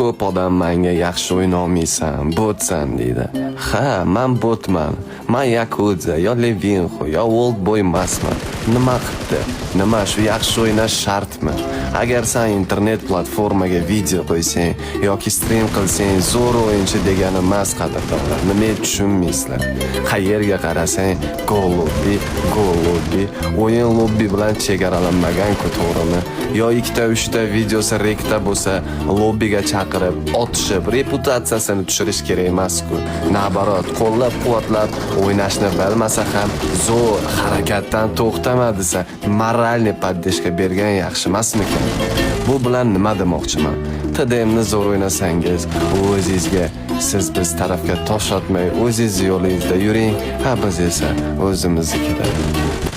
Ko'p odam menga "Yaxshi o'ynolmaysan, botsan", deydi. Ha, man botman. Man Yakuza, yo Levinxo, yo Old Boy emasman. Nima qildi? Nima, shu yaxshi o'ynash shartmi? Agar san internet platformaga video qo'ysang yoki stream qilsang, zo'r o'yinchi degani emas, qadrdonlar. Nimaga tushunmaysizlar? Qayerga qarasang, go lobby, go lobby. O'yin lobby bilan chegaralanmagan-ku, to'g'rimi? Yo ikkita, uchta videosi rekda bo'lsa, lobbiga chaqirib, otishib, reputatsiyasini tushirish kerak emas-ku. Наоборот, qo'llab-quvvatlab, o'ynashni bilmasa ham zo'r, harakatdan to'xtama desa, моральный поддержка bergan yaxshi emasmikan? Bu bilan nima demoqchiman? TDMni zo'r o'ynasangiz, u o'zingizga, siz biz tarafga tosh otmay, o'zingiz yo'lingizda yuring, ha, biz esa o'zimiznikida.